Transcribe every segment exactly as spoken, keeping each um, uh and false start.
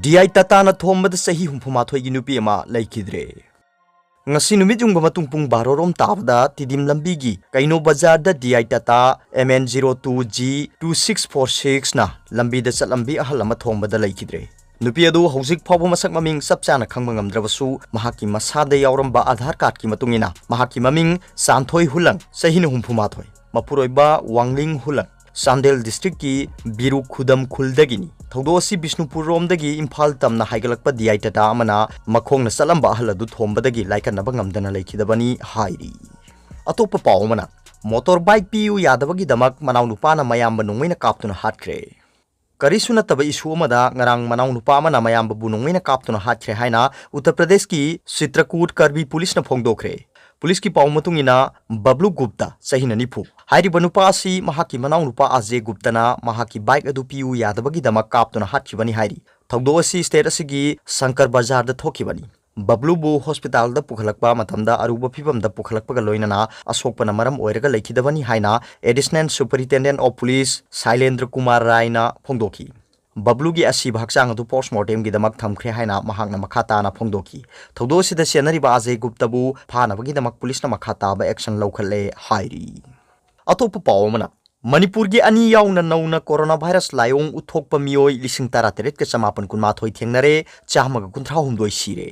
D I ꯇꯥꯇꯥꯅ ꯊꯣꯝꯕꯗ ꯆꯍꯤ ꯍꯨꯝꯐꯨ ꯃꯥꯊꯣꯏꯒꯤ ꯅꯨꯄꯤ ꯑꯃ ꯂꯩꯈꯤꯗ꯭ꯔꯦ꯫ ꯉꯁꯤ ꯅꯨꯃꯤꯠ ꯌꯨꯡꯕ ꯃꯇꯨꯡ ꯄꯨꯡ ꯕꯥꯔꯣ ꯔꯣꯝ ꯇꯥꯕꯗ ꯇꯤꯗꯤꯝ ꯂꯝꯕꯤꯒꯤ ꯀꯩꯅꯣ ꯕꯖꯥꯔꯗ D I Tata M N zero two G two six four ꯁꯤꯛꯁꯅ ꯂꯝꯕꯤꯗ ꯆꯠꯂꯝꯕꯤ ꯑꯍꯜ ꯑꯃ ꯊꯣꯝꯕꯗ ꯂꯩꯈꯤꯗ꯭ꯔꯦ꯫ ꯅꯨꯄꯤ ꯑꯗꯨ ꯍꯧꯖꯤꯛ ꯐꯥꯎꯕ ꯃꯁꯛ ꯃꯃꯤꯡ ꯆꯞ ꯆꯥꯅ ꯈꯪꯕ ꯉꯝꯗ꯭ꯔꯕꯁꯨ, ꯃꯍꯥꯛꯀꯤ ꯃꯁꯥꯗ ꯌꯥꯎꯔꯝꯕ ꯑꯥꯙꯥꯔ ꯀꯥꯔꯗꯀꯤ ꯃꯇꯨꯡ ꯏꯟꯅ, ꯃꯍꯥꯛꯀꯤ ꯃꯃꯤꯡ ꯆꯥꯟꯊꯣꯏ ꯍꯨꯂꯪ, ꯆꯍꯤꯅ ꯍꯨꯝꯐꯨ ꯃꯥꯊꯣꯏ, ꯃꯄꯨꯔꯣꯏꯕ ꯋꯥꯡꯂꯤꯡ ꯍꯨꯂꯪ, ꯆꯥꯟꯗꯦꯜ ꯗꯤꯁꯇ꯭ꯔꯤꯛꯀꯤ ꯕꯤꯔꯨ ꯈꯨꯗꯝ ꯈꯨꯜꯗꯒꯤꯅꯤ꯫ ꯊꯧꯗꯣꯛ ꯑꯁꯤ ꯕꯤꯁꯅꯨꯄꯨꯔ ꯔꯣꯝꯗꯒꯤ ꯏꯝꯐꯥꯜ ꯇꯝꯅ ꯍꯥꯏꯒꯠꯂꯛꯄ ꯗꯤ ꯑꯥꯏ ꯇꯥꯇꯥ ꯑꯃꯅ ꯃꯈꯣꯡꯅ ꯆꯠꯂꯝꯕ ꯑꯍꯜ ꯑꯗꯨ ꯊꯣꯝꯕꯗꯒꯤ ꯂꯥꯏꯀꯠꯅꯕ ꯉꯝꯗꯅ ꯂꯩꯈꯤꯗꯕꯅꯤ ꯍꯥꯏꯔꯤ꯫ ꯑꯇꯣꯞꯄ ꯄꯥꯎ ꯑꯃꯅ, ꯃꯣꯇꯣꯔ ꯕꯥꯏꯛ ꯄꯤꯌꯨ ꯌꯥꯗꯕꯒꯤꯗꯃꯛ ꯃꯅꯥꯎꯅꯨꯄꯥꯅ ꯃꯌꯥꯝꯕ ꯅꯣꯡꯃꯩꯅ ꯀꯥꯞꯇꯨꯅ ꯍꯥꯠꯈ꯭ꯔꯦ꯫ ꯀꯔꯤꯁꯨ ꯅꯠꯇꯕ ꯏꯁꯨ ꯑꯃꯗ ꯉꯔꯥꯡ ꯃꯅꯥꯎꯅꯨꯄꯥ ꯑꯃꯅ ꯃꯌꯥꯝꯕꯕꯨ ꯅꯣꯡꯃꯩꯅ ꯀꯥꯞꯇꯨꯅ ꯍꯥꯠꯈ꯭ꯔꯦ ꯍꯥꯏꯅ ꯎꯠꯇꯔ ꯄ꯭ꯔꯗꯦꯁꯀꯤ ꯆꯤꯇ꯭ꯔꯀꯨꯠ ꯀꯔꯕꯤ ꯄꯨꯂꯤꯁꯅ ꯐꯣꯡꯗꯣꯛꯈ꯭ꯔꯦ꯫ ꯄꯨꯂꯤꯁꯀꯤ ꯄꯥꯎ ꯃꯇꯨꯡ ꯏꯟꯅ, ꯕꯕ꯭ꯂꯨ ꯒꯨꯞꯇ, ꯆꯍꯤꯅ ꯅꯤꯐꯨ, ꯍꯥꯏꯔꯤꯕ ꯅꯨꯄꯥ ꯑꯁꯤ ꯃꯍꯥꯛꯀꯤ ꯃꯅꯥꯎꯅꯨꯄꯥ ꯑꯖꯦ ꯒꯨꯞꯇꯅ ꯃꯍꯥꯛꯀꯤ ꯕꯥꯏꯛ ꯑꯗꯨ ꯄꯤꯌꯨ ꯌꯥꯗꯕꯒꯤꯗꯃꯛ ꯀꯥꯞꯇꯨꯅ ꯍꯥꯠꯈꯤꯕꯅꯤ ꯍꯥꯏꯔꯤ꯫ ꯊꯧꯗꯣꯛ ꯑꯁꯤ ꯁ꯭ꯇꯦꯠ ꯑꯁꯤꯒꯤ ꯁꯪꯀꯔ ꯕꯖꯥꯔꯗ ꯊꯣꯛꯈꯤꯕꯅꯤ꯫ ꯕꯕ꯭ꯂꯨꯕꯨ ꯍꯣꯁꯄꯤꯇꯥꯜꯗ ꯄꯨꯈꯠꯂꯛꯄ ꯃꯇꯝꯗ ꯑꯔꯨꯕ ꯐꯤꯚꯝꯗ ꯄꯨꯈꯠꯂꯛꯄꯒ ꯂꯣꯏꯅꯅ ꯑꯁꯣꯛꯄꯅ ꯃꯔꯝ ꯑꯣꯏꯔꯒ ꯂꯩꯈꯤꯗꯕꯅꯤ ꯍꯥꯏꯅ ꯑꯦꯗꯤꯁꯅꯦꯜ ꯁꯨꯄꯔꯤꯟꯇꯦꯟꯗꯦꯟ ꯑꯣꯐ ꯄꯨꯂꯤꯁ ꯁꯥꯏꯂꯦꯟꯗ꯭ꯔ ꯀꯨꯃꯥꯔ ꯔꯥꯏꯅ ꯐꯣꯡꯗꯣꯛꯈꯤ꯫ ꯕꯕ꯭ꯂꯨꯒꯤ ꯑꯁꯤꯕ ꯍꯛꯆꯥꯡ ꯑꯗꯨ ꯄꯣꯁꯃꯣꯔꯇꯦꯝꯒꯤꯗꯃꯛ ꯊꯝꯈ꯭ꯔꯦ ꯍꯥꯏꯅ ꯃꯍꯥꯛꯅ ꯃꯈꯥ ꯇꯥꯅ ꯐꯣꯡꯗꯣꯛꯈꯤ꯫ ꯊꯧꯗꯣꯛ ꯑꯁꯤꯗ ꯆꯦꯟꯅꯔꯤꯕ ꯑꯖꯦ ꯒꯨꯞꯇꯕꯨ ꯐꯥꯅꯕꯒꯤꯗꯃꯛ ꯄꯨꯂꯤꯁꯅ ꯃꯈꯥ ꯇꯥꯕ ꯑꯦꯛꯁꯟ ꯂꯧꯈꯠꯂꯦ ꯍꯥꯏꯔꯤ꯫ ꯑꯇꯣꯞꯄ ꯄꯥꯎ ꯑꯃꯅ, ꯃꯅꯤꯄꯨꯔꯒꯤ ꯑꯅꯤ ꯌꯥꯎꯅ ꯅꯧꯅ ꯀꯣꯔꯣꯅꯥ ꯚꯥꯏꯔꯁ ꯂꯥꯏꯑꯣꯡ ꯎꯠꯊꯣꯛꯄ ꯃꯤꯑꯣꯏ ꯂꯤꯁꯤꯡ ꯇꯔꯥꯇꯔꯦꯠꯀ ꯆꯃꯥꯄꯟ ꯀꯨꯟꯃꯥꯊꯣꯏ ꯊꯦꯡꯅꯔꯦ, ꯆꯥꯝꯃꯒ ꯀꯨꯟꯊ꯭ꯔꯥ ꯍꯨꯝꯗꯣꯏ ꯁꯤꯔꯦ꯫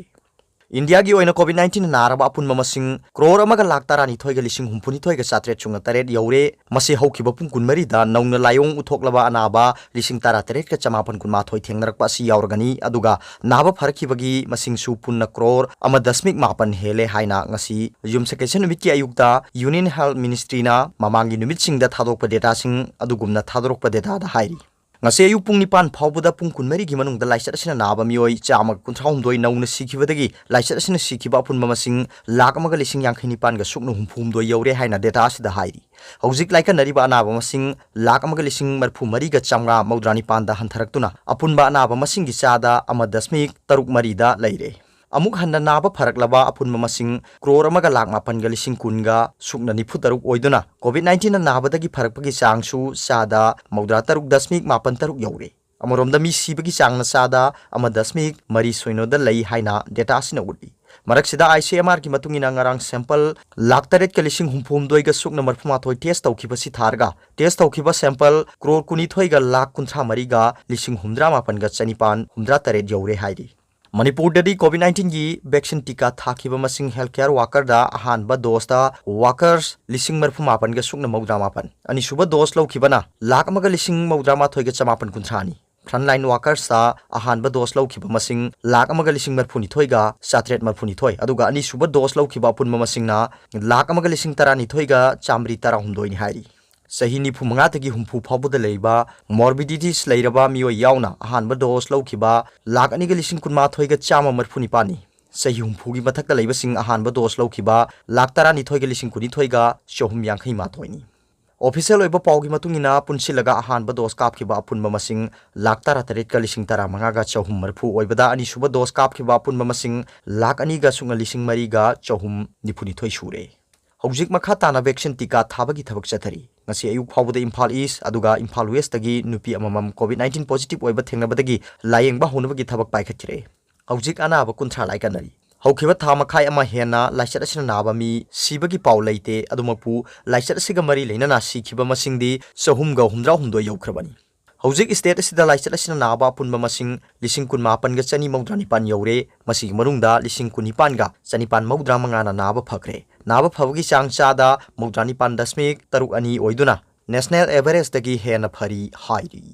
ꯏꯟꯗꯤꯌꯥꯒꯤ ꯑꯣꯏꯅ ꯀꯣꯚꯤꯗ ꯅꯥꯏꯟꯇꯤꯟꯅ ꯅꯥꯔꯕ ꯑꯄꯨꯟꯕ ꯃꯁꯤꯡ ꯀ꯭ꯔꯣꯔ ꯑꯃꯒ ꯂꯥꯈ ꯇꯔꯥꯅꯤꯊꯣꯏꯒ ꯂꯤꯁꯤꯡ ꯍꯨꯝꯐꯨꯅꯤꯊꯣꯏꯒ ꯆꯥꯇ꯭ꯔꯦꯠ ꯁꯨꯞꯅ ꯇꯔꯦꯠ ꯌꯧꯔꯦ꯫ ꯃꯁꯤ ꯍꯧꯈꯤꯕ ꯄꯨꯡ ꯀꯨꯟꯃꯔꯤꯗ ꯅꯧꯅ ꯂꯥꯏꯑꯣꯡ ꯎꯠꯊꯣꯛꯂꯕ ꯑꯅꯥꯕ ꯂꯤꯁꯤꯡ ꯇꯔꯥꯇꯔꯦꯠꯀ ꯆꯃꯥꯄꯟ ꯀꯨꯟꯃꯥꯊꯣꯏ ꯊꯦꯡꯅꯔꯛꯄ ꯑꯁꯤ ꯌꯥꯎꯔꯒꯅꯤ, ꯑꯗꯨꯒ ꯅꯥꯕ ꯐꯔꯛꯈꯤꯕꯒꯤ ꯃꯁꯤꯡꯁꯨ ꯄꯨꯟꯅ ꯀ꯭ꯔꯣꯔ ꯑꯃ ꯗꯁꯃꯤꯛ ꯃꯥꯄꯟ ꯍꯦꯜꯂꯦ ꯍꯥꯏꯅ ꯉꯁꯤ ꯌꯨꯝꯁꯀꯩꯁ ꯅꯨꯃꯤꯠꯀꯤ ꯑꯌꯨꯛꯇ ꯌꯨꯅꯤꯌꯟ ꯍꯦꯜꯊ ꯃꯤꯅꯤꯁꯇ꯭ꯔꯤꯅ ꯃꯃꯥꯡꯒꯤ ꯅꯨꯃꯤꯠꯁꯤꯡꯗ ꯊꯥꯗꯣꯛꯄ ꯗꯦꯇꯥꯁꯤꯡ ꯑꯗꯨꯒꯨꯝꯅ ꯊꯥꯗꯣꯔꯛꯄ ꯗꯦꯇꯥꯗ ꯍꯥꯏꯔꯤ꯫ ꯉꯁꯤ ꯑꯌꯨꯛ ꯄꯨꯡ ꯅꯤꯄꯥꯟ ꯐꯥꯎꯕꯗ ꯄꯨꯡ ꯀꯨꯟꯃꯔꯤꯒꯤ ꯃꯅꯨꯡꯗ ꯂꯥꯏꯆꯠ ꯑꯁꯤꯅ ꯅꯥꯕ ꯃꯤꯑꯣꯏ ꯆꯥꯝꯃꯒ ꯀꯨꯟꯊ꯭ꯔꯥ ꯍꯨꯝꯗꯣꯏ ꯅꯧꯅ ꯁꯤꯈꯤꯕꯗꯒꯤ ꯂꯥꯏꯆꯠ ꯑꯁꯤꯅ ꯁꯤꯈꯤꯕ ꯑꯄꯨꯟꯕ ꯃꯁꯤꯡ ꯂꯥꯈ ꯑꯃꯒ ꯂꯤꯁꯤꯡ ꯌꯥꯡꯈꯩ ꯅꯤꯄꯥꯟꯒ ꯁꯨꯞꯅ ꯍꯨꯝꯐꯨ ꯍꯨꯝꯗꯣꯏ ꯌꯧꯔꯦ ꯍꯥꯏꯅ ꯗꯦꯇꯥ ꯑꯁꯤꯗ ꯍꯥꯏꯔꯤ꯫ ꯍꯧꯖꯤꯛ ꯂꯥꯏꯀꯠꯅꯔꯤꯕ ꯑꯅꯥꯕ ꯃꯁꯤꯡ ꯂꯥꯈ ꯑꯃꯒ ꯂꯤꯁꯤꯡ ꯃꯔꯤꯐꯨ ꯃꯔꯤꯒ ꯆꯥꯝꯃꯉꯥ ꯃꯧꯗ꯭ꯔꯥ ꯅꯤꯄꯥꯟꯗ ꯍꯟꯊꯔꯛꯇꯨꯅ ꯑꯄꯨꯟꯕ ꯑꯅꯥꯕ ꯃꯁꯤꯡꯒꯤ ꯆꯥꯗ ꯑꯃ ꯗꯁꯃꯤꯛ ꯇꯔꯨꯛ ꯃꯔꯤꯗ ꯂꯩꯔꯦ꯫ ꯑꯃꯨꯛ ꯍꯟꯅ ꯅꯥꯕ ꯐꯔꯛꯂꯕ ꯑꯄꯨꯟꯕ ꯃꯁꯤꯡ ꯀ꯭ꯔꯣꯔ ꯑꯃꯒ ꯂꯥꯈ ꯃꯥꯄꯟꯒ ꯂꯤꯁꯤꯡ ꯀꯨꯟꯒ ꯁꯨꯞꯅ ꯅꯤꯐꯨ ꯇꯔꯨꯛ ꯑꯣꯏꯗꯨꯅ ꯀꯣꯚꯤꯗ ꯅꯥꯏꯟꯇꯤꯟꯅ ꯅꯥꯕꯗꯒꯤ ꯐꯔꯛꯄꯒꯤ ꯆꯥꯡꯁꯨ ꯆꯥꯗ ꯃꯧꯗ꯭ꯔꯥ ꯇꯔꯨꯛ ꯗꯁꯃꯤꯛ ꯃꯥꯄꯟ ꯇꯔꯨꯛ ꯌꯧꯔꯦ꯫ ꯑꯃꯔꯣꯝꯗ ꯃꯤ ꯁꯤꯕꯒꯤ ꯆꯥꯡꯅ ꯆꯥꯗ ꯑꯃ ꯗꯁꯃꯤꯛ ꯃꯔꯤ ꯁꯣꯏꯅꯣꯗ ꯂꯩ ꯍꯥꯏꯅ ꯗꯦꯇꯥꯁꯤꯅ ꯎꯠꯂꯤ꯫ ꯃꯔꯛꯁꯤꯗ ꯑꯥꯏ ꯁꯤ ꯑꯦꯝ ꯑꯥꯔꯒꯤ ꯃꯇꯨꯡ ꯏꯟꯅ ꯉꯔꯥꯡ ꯁꯦꯝꯄꯜ ꯂꯥꯈ ꯇꯔꯦꯠꯀ ꯂꯤꯁꯤꯡ ꯍꯨꯝꯐꯨ ꯍꯨꯝꯗꯣꯏꯒ ꯁꯨꯞꯅ ꯃꯔꯤꯐꯨ ꯃꯥꯊꯣꯏ ꯇꯦꯁ ꯇꯧꯈꯤꯕꯁꯤ ꯊꯥꯔꯒ ꯇꯦꯁ ꯇꯧꯈꯤꯕ ꯁꯦꯝꯄꯜ ꯀ꯭ꯔꯣꯔ ꯀꯨꯟꯅꯤꯊꯣꯏꯒ ꯂꯥꯈ ꯀꯨꯟꯊ꯭ꯔꯥ ꯃꯔꯤꯒ ꯂꯤꯁꯤꯡ ꯍꯨꯝꯗ꯭ꯔꯥ ꯃꯥꯄꯟꯒ ꯆꯅꯤꯄꯥꯟ ꯍꯨꯝꯗ꯭ꯔꯥ ꯇꯔꯦꯠ ꯌꯧꯔꯦ ꯍꯥꯏꯔꯤ꯫ ꯃꯅꯤꯄꯨꯔꯗꯗꯤ ꯀꯣꯚꯤꯗ ꯅꯥꯏꯟꯇꯤꯟꯒꯤ ꯚꯦꯛꯁꯤꯟ ꯇꯤꯀꯥ ꯊꯥꯈꯤꯕ ꯃꯁꯤꯡ ꯍꯦꯜꯊ ꯀꯦꯌꯔ ꯋꯥꯀꯔꯗ ꯑꯍꯥꯟꯕ ꯗꯣꯁꯇ ꯋꯥꯀꯔꯁ ꯂꯤꯁꯤꯡ ꯃꯔꯤꯐꯨ ꯃꯥꯄꯟꯒ ꯁꯨꯞꯅ ꯃꯧꯗ꯭ꯔꯥ ꯃꯥꯄꯟ, ꯑꯅꯤꯁꯨꯕ ꯗꯣꯁ ꯂꯧꯈꯤꯕꯅ ꯂꯥꯈ ꯑꯃꯒ ꯂꯤꯁꯤꯡ ꯃꯧꯗ꯭ꯔꯥ ꯃꯥꯊꯣꯏꯒ ꯆꯃꯥꯄꯟ ꯀꯨꯟꯊ꯭ꯔꯥꯅꯤ꯫ ꯐ꯭ꯔꯟꯠꯂꯥꯏꯟ ꯋꯥꯀꯔꯁꯇ ꯑꯍꯥꯟꯕ ꯗꯣꯁ ꯂꯧꯈꯤꯕ ꯃꯁꯤꯡ ꯂꯥꯈ ꯑꯃꯒ ꯂꯤꯁꯤꯡ ꯃꯔꯤꯐꯨꯅꯤꯊꯣꯏꯒ ꯆꯥꯇ꯭ꯔꯦꯠ ꯃꯔꯤꯐꯨꯅꯤꯊꯣꯏ, ꯑꯗꯨꯒ ꯑꯅꯤꯁꯨꯕ ꯗꯣꯁ ꯂꯧꯈꯤꯕ ꯑꯄꯨꯟꯕ ꯃꯁꯤꯡꯅ ꯂꯥꯈ ꯑꯃꯒ ꯂꯤꯁꯤꯡ ꯇꯔꯥꯅꯤꯊꯣꯏꯒ ꯆꯥꯃꯔꯤ ꯇꯔꯥꯍꯨꯝꯗꯣꯏꯅꯤ ꯍꯥꯏꯔꯤ꯫ ꯆꯍꯤ ꯅꯤꯐꯨ ꯃꯉꯥꯗꯒꯤ ꯍꯨꯝꯐꯨ ꯐꯥꯎꯕꯗ ꯂꯩꯕ ꯃꯣꯔꯕꯤꯗꯤꯇꯤꯁ ꯂꯩꯔꯕ ꯃꯤꯑꯣꯏ ꯌꯥꯎꯅ ꯑꯍꯥꯟꯕ ꯗꯣꯁ ꯂꯧꯈꯤꯕ ꯂꯥꯈ ꯑꯅꯤꯒ ꯂꯤꯁꯤꯡ ꯀꯨꯟꯃꯥꯊꯣꯏꯒ ꯆꯥꯝꯃ ꯃꯔꯤꯐꯨ ꯅꯤꯄꯥꯟꯅꯤ꯫ ꯆꯍꯤ ꯍꯨꯝꯐꯨꯒꯤ ꯃꯊꯛꯇ ꯂꯩꯕꯁꯤꯡ ꯑꯍꯥꯟꯕ ꯗꯣꯁ ꯂꯧꯈꯤꯕ ꯂꯥꯈ ꯇꯔꯥꯅꯤꯊꯣꯏꯒ ꯂꯤꯁꯤꯡ ꯀꯨꯟꯅꯤꯊꯣꯏꯒ ꯆꯍꯨꯝ ꯌꯥꯡꯈꯩ ꯃꯥꯊꯣꯏꯅꯤ꯫ ꯑꯣꯐꯤꯁꯤꯌꯦꯜ ꯑꯣꯏꯕ ꯄꯥꯎꯒꯤ ꯃꯇꯨꯡ ꯏꯟꯅ, ꯄꯨꯟꯁꯤꯜꯂꯒ ꯑꯍꯥꯟꯕ ꯗꯣꯁ ꯀꯥꯞꯈꯤꯕ ꯑꯄꯨꯟꯕ ꯃꯁꯤꯡ ꯂꯥꯈ ꯇꯔꯥꯇꯔꯦꯠꯀ ꯂꯤꯁꯤꯡ ꯇꯔꯥꯃꯉꯥꯒ ꯆꯍꯨꯝ ꯃꯔꯤꯐꯨ ꯑꯣꯏꯕꯗ, ꯑꯅꯤꯁꯨꯕ ꯗꯣꯁ ꯀꯥꯞꯈꯤꯕ ꯑꯄꯨꯟꯕ ꯃꯁꯤꯡ ꯂꯥꯈ ꯑꯅꯤꯒ ꯁꯨꯞꯅ ꯂꯤꯁꯤꯡ ꯃꯔꯤꯒ ꯆꯍꯨꯝ ꯅꯤꯐꯨꯅꯤꯊꯣꯏ ꯁꯨꯔꯦ꯫ ꯍꯧꯖꯤꯛ ꯃꯈꯥ ꯇꯥꯅ ꯚꯦꯛꯁꯤꯟ ꯇꯤꯀꯥ ꯊꯥꯕꯒꯤ ꯊꯕꯛ ꯆꯠꯊꯔꯤ꯫ ꯉꯁꯤ ꯑꯌꯨꯛ ꯐꯥꯎꯕꯗ ꯏꯝꯐꯥꯜ ꯏꯁ ꯑꯗꯨꯒ ꯏꯝꯐꯥꯜ ꯋꯦꯁꯇꯒꯤ ꯅꯨꯄꯤ ꯑꯃꯃꯝ ꯀꯣꯚꯤꯗ ꯅꯥꯏꯟꯇꯤꯟ ꯄꯣꯖꯤꯇꯤꯚ ꯑꯣꯏꯕ ꯊꯦꯡꯅꯕꯗꯒꯤ ꯂꯥꯌꯦꯡꯕ ꯍꯧꯅꯕꯒꯤ ꯊꯕꯛ ꯄꯥꯏꯈꯠꯈ꯭ꯔꯦ꯫ ꯍꯧꯖꯤꯛ ꯑꯅꯥꯕ ꯀꯨꯟꯊ꯭ꯔꯥ ꯂꯥꯏꯀꯠꯅꯔꯤ꯫ ꯍꯧꯈꯤꯕ ꯊꯥ ꯃꯈꯥꯏ ꯑꯃ ꯍꯦꯟꯅ ꯂꯥꯏꯆꯠ ꯑꯁꯤꯅ ꯅꯥꯕ ꯃꯤ ꯁꯤꯕꯒꯤ ꯄꯥꯎ ꯂꯩꯇꯦ꯫ ꯑꯗꯨꯃꯛꯄꯨ, ꯂꯥꯏꯆꯠ ꯑꯁꯤꯒ ꯃꯔꯤ ꯂꯩꯅꯅ ꯁꯤꯈꯤꯕ ꯃꯁꯤꯡꯗꯤ ꯆꯍꯨꯝꯒ ꯍꯨꯝꯗ꯭ꯔꯥ ꯍꯨꯝꯗꯣꯏ ꯌꯧꯈ꯭ꯔꯕꯅꯤ꯫ ꯍꯧꯖꯤꯛ ꯁ꯭ꯇꯦꯠ ꯑꯁꯤꯗ ꯂꯥꯏꯆꯠ ꯑꯁꯤꯅ ꯅꯥꯕ ꯑꯄꯨꯟꯕ ꯃꯁꯤꯡ ꯂꯤꯁꯤꯡ ꯀꯨꯟꯃꯥꯄꯟꯒ ꯆꯅꯤ ꯃꯧꯗ꯭ꯔꯥ ꯅꯤꯄꯥꯟ ꯌꯧꯔꯦ꯫ ꯃꯁꯤꯒꯤ ꯃꯅꯨꯡꯗ ꯂꯤꯁꯤꯡ ꯀꯨꯟꯅꯤꯄꯥꯟꯒ ꯆꯅꯤꯄꯥꯟ ꯃꯧꯗ꯭ꯔꯥ ꯃꯉꯥꯅ ꯅꯥꯕ ꯐꯈ꯭ꯔꯦ꯫ ꯅꯥꯕ ꯐꯕꯒꯤ ꯆꯥꯡ ꯆꯥꯗ ꯃꯧꯗ꯭ꯔꯥ ꯅꯤꯄꯥꯟ ꯗꯁꯃꯤꯛ ꯇꯔꯨꯛ ꯑꯅꯤ ꯑꯣꯏꯗꯨꯅ ꯅꯦꯁꯅꯦꯜ ꯑꯦꯚꯔꯦꯖꯇꯒꯤ ꯍꯦꯟꯅ ꯐꯔꯤ ꯍꯥꯏꯔꯤ꯫